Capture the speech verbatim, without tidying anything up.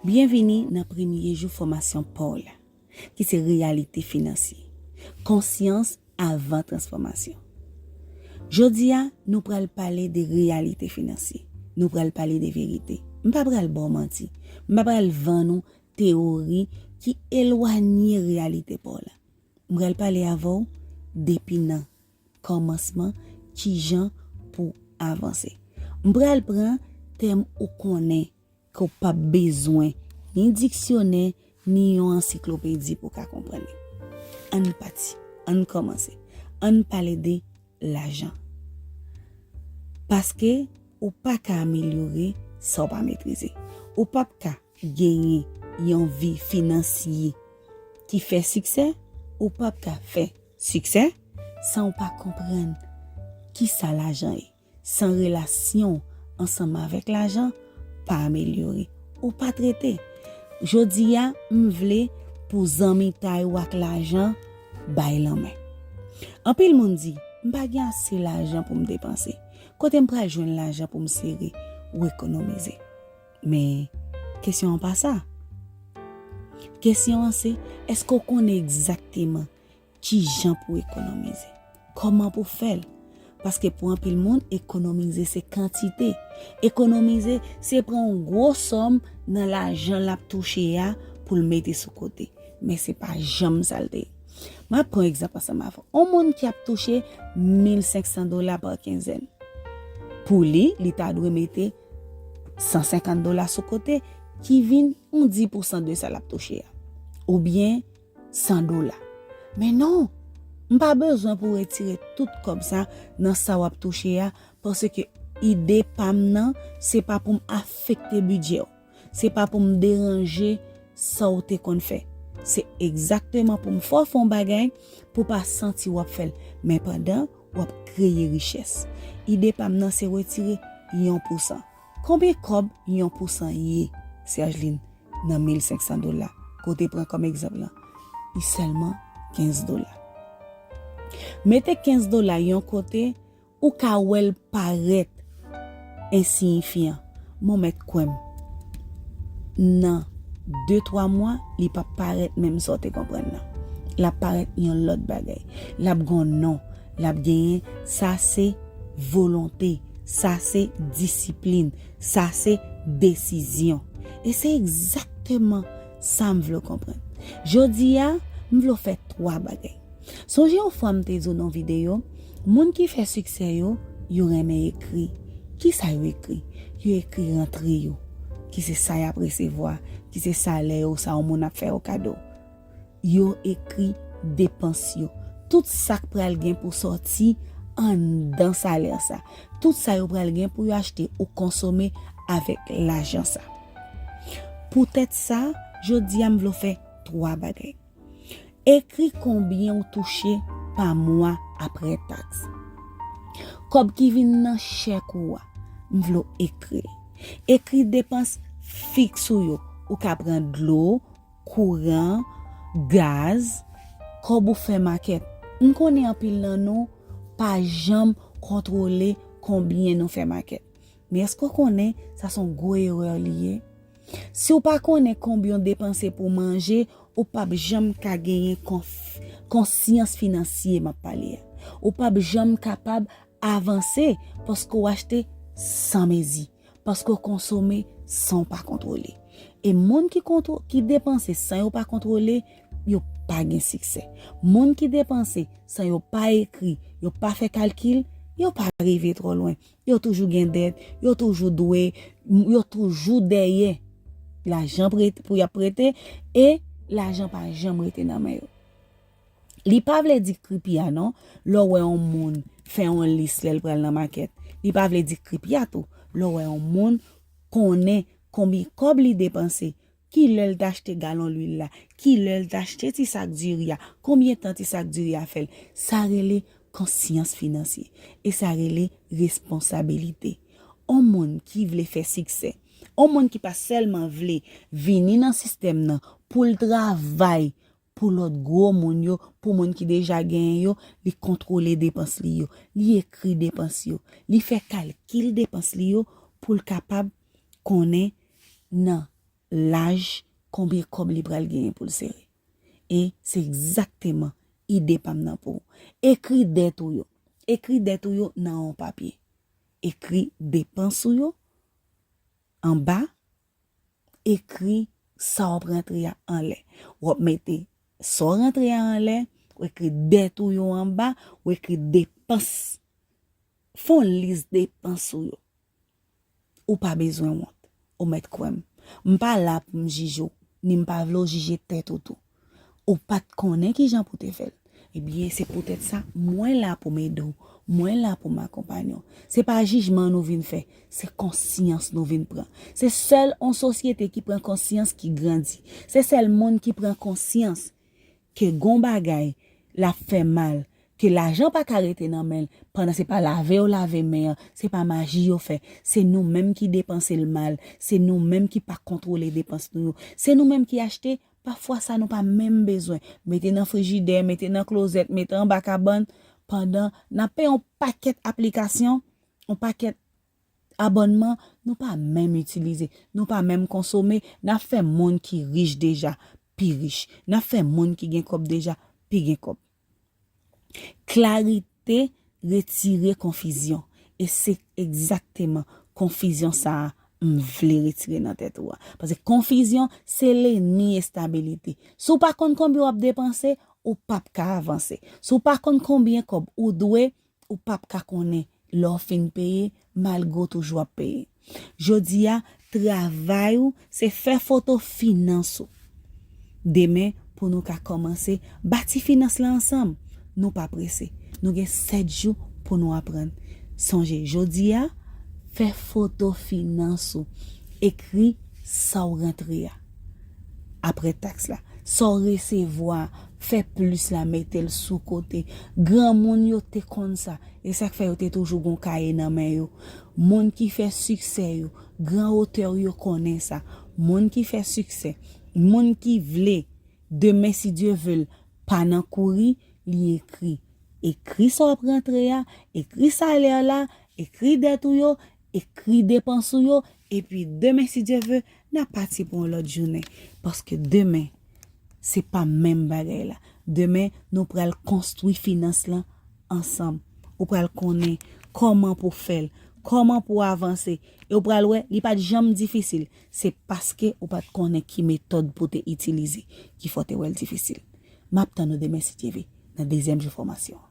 Byenvini nan premye jou fòmasyon pa w la, ki se reyalite finansye. Konsyans avan transfòmasyon. Jodi a, nou pral pale de reyalite finansye. Nou pral pale de verite. M pa pral ba w manti. M pa pral vann ou teyori ki elwanye reyalite pa w la. M pral pale avè w depi nan kòmansman, kijan pou avanse. M pral pran tèm ou konnen ke w p ap bezwen ni diksyonè, ni yon ansiklopedi pou w ka konprann li. Ann pati, ann kòmanse. Ann pale de lajan. Paske ou pa ka amelyore sa w pa metrize. Ou p ap ka genyen yon vi finansye ki fè siksè, ou p ap ka fè siksè san w pa konprann kisa lajan ye. San relasyon w ansanm avèk lajan pa amelyore, ou pa trete. Jodi a, m vle pou zanmitay ou ak lajan bay lanmen. Anpil moun di, "M pa gen ase lajan pou m depanse. Kote m pral jwenn lajan pou m sere ou ekonomize?" Men, kesyon an pa sa. Kesyon an se, èske w konnen egzakteman kijan pou w ekonomize? Kòman pou w fè l? Paske pou anpil moun, ekonomize se kantite. Ekonomize se pran yon gwo sòm nan lajan l ap touche a pou l mete sou kote. Men se pa janm sa l te ye. M ap pran yon egzanp ansanm avè w. Yon moun ki ap touche mil senk san dola pa kenzèn. Pou li, li ta dwe mete san senkant dola sou kote, ki vin yon dis pousan de sa l ap touche a. Oubyen san dola. Men non, m pa bezwen pou w retire tout kòb sa nan sa w ap touche a, paske ide pa m nan, se pa pou m afekte bidjè w. Se pa pou m deranje sa w te konn fè. Se egzakteman pou m fè w fè yon bagay pou w pa santi w ap fè l, men pandan w ap kreye richès. Ide pa m nan se retire yon pousan. Konbyen kòb yon pousan ye, Sergeline, nan mil senk san dola? Kote pran kòm egzanp lan, li sèlman kenz dola. Mete kenz dola yon kote, ou ka wè l parèt ensiyifyan. Mon mèt kwè m, nan de twa mwa, li p ap parèt menm sa w te konprann nan. L ap parèt yon lòt bagay. L ap gon non. L ap genyen, sa se volonte. Sa se disiplin. Sa se desizyon. E se egzakteman sa m vle w konprann. Jodi a, m vle w fè twa bagay. Sonje yon fwa m te di w nan videyo, moun ki fè siksè yo, yo renmen ekri. Kisa yo ekri? Yo ekri rantre yo, ki se sa y ap resevwa, ki se salè yo, sa yon moun ap fè yo kado. Yo ekri depans yo. Tout sa k pral gen pou sòti anndan salè sa. Tout sa yo pral gen pou yo achte ou konsome avèk lajan sa. Poutèt sa, jodi a m vle w fè twa bagay. Ekri konbyen w touche pa mwa apre taks. Kòb ki vin nan chèk ou a, m vle w ekri l. Ekri depans fiks ou yo. Ou ka pran dlo, kouran, gaz, kòb ou fè makèt. M konnen anpil nan nou pa janm kontwole konbyen nou fè makèt. Men èske w konnen sa se yon gwo erè li ye? Si w pa konnen konbyen w depanse pou manje, ou p ap janm ka genyen konf- konsyans finansye m ap pale a. Ou p ap janm kapab avanse paske w achte san mezi, paske w konsome san w pa kontwole. E moun ki kontwo- ki depanse san yo pa kontwole, yo pa gen siksè. Moun ki depanse san yo pa ekri, yo pa fè kalkil, yo pa rive twò lwen. Yo toujou gen dèt, yo toujou dwe, yo toujou dèyè lajan prete- pou y ap prete, e lajan pa janm rete nan men yo. Li pa vle di kripya non, lè w wè yon moun fè yon lis lè l pral nan makèt. Li pa vle di kripya tou, lè w wè yon moun konnen konbyen kòb li depanse, ki lè l t achte galon lwil la, ki lè l t achte ti sak diri a, konbyen tan ti sak diri a fè l. Sa rele konsyans finansye. E sa rele responsabilite. On moun ki vle fè siksè, on moun ki pa sèlman vle vini nan sistèm nan pou l travay pou lòt gwo moun yo, pou moun ki deja genyen yo, li kontwole depans li yo, li ekri depans yo, li fè kalkil depans li yo pou l kapab konnen nan laj, konbyen kòb li pral genyen pou l sere. E se egzakteman ide pa m nan pou ou. Ekri dèt ou yo. Ekri dèt ou yo nan yon papye. Ekri depans ou yo anba. Ekri sa w ap rantre a anlè. W ap mete sa w rantre a anlè, w ekri dèt ou yo anba, w ekri depans. Fè yon lis depans ou yo. Ou pa bezwen wont. Ou mèt kwè m. M pa la pou m jije w, ni m pa vle w jije tèt ou tou. Ou pa t konnen kijan pou te fè l. Ebyen, se poutèt sa, mwen la pou m ede w. Mwen la pou m akonpanye w. Se pa jijman nou vin fè, se konsyans nou vin pran. Se sèl yon sosyete ki pran konsyans ki grandi. Se sèl moun ki pran konsyans ke gon bagay l ap fè mal, ke lajan pa ka rete nan men l, pandan se pa lave yo lave men an, se pa maji yo fè, se nou menm ki depanse l mal, se nou menm ki pa kontwole depans nou yo, se nou menm ki achte pafwa sa nou pa menm bezwen, mete nan frijidè, mete nan klozèt, mete anba kabann, pandan n ap peye yon pakèt aplikasyon, yon pakèt abònman, nou pa menm itilize, nou pa menm konsome, n ap fè moun ki rich deja pi rich, n ap fè moun ki gen kòb deja pi gen kòb. Klarite retire konfizyon. E se egzakteman konfizyon sa a m vle retire nan tèt ou a. Paske konfizyon se lènmi estabilite. Si w pa konn konbyen w ap depanse, ou p ap ka avanse. Si w pa konn konbyen kòb ou dwe, ou p ap ka konnen lè w fin peye, malgre w toujou ap peye. Jodi a, travay ou se fè foto finans ou. Demen, pou nou ka kòmanse bati finans lan ansanm. Nou pa prese. Nou gen sèt jou pou nou aprann. Sonje, jodi a, fè foto finans ou. Ekri sa w rantre a. Apre taks la, sa w resevwa, fè plis la, mete l sou kote. Granmoun yo te konn sa. E sa k fè yo te toujou gon kaye nan men yo. Moun ki fè siksè yo, gran otè yo konnen sa. Moun ki fè siksè, moun ki vle, demen si Dye ve l, pa nan kouri, li ekri. Ekri sa w ap rantre a, ekri salè la, ekri dèt ou yo, ekri depans ou yo, epi demen si Dye ve, n ap pati pou yon lòt jounen. Paske demen, se pa menm bagay la. Demen, nou pral konstwi finans lan ansanm. Ou pral konnen kòman pou fè l, kòman pou avanse. E ou pral wè, li pa t janm difisil. Se paske ou pa t konnen ki metòd pou te itilize ki fè w te wè l difisil. M ap tann ou demen si Dye ve, nan dezyèm jou fòmasyon an.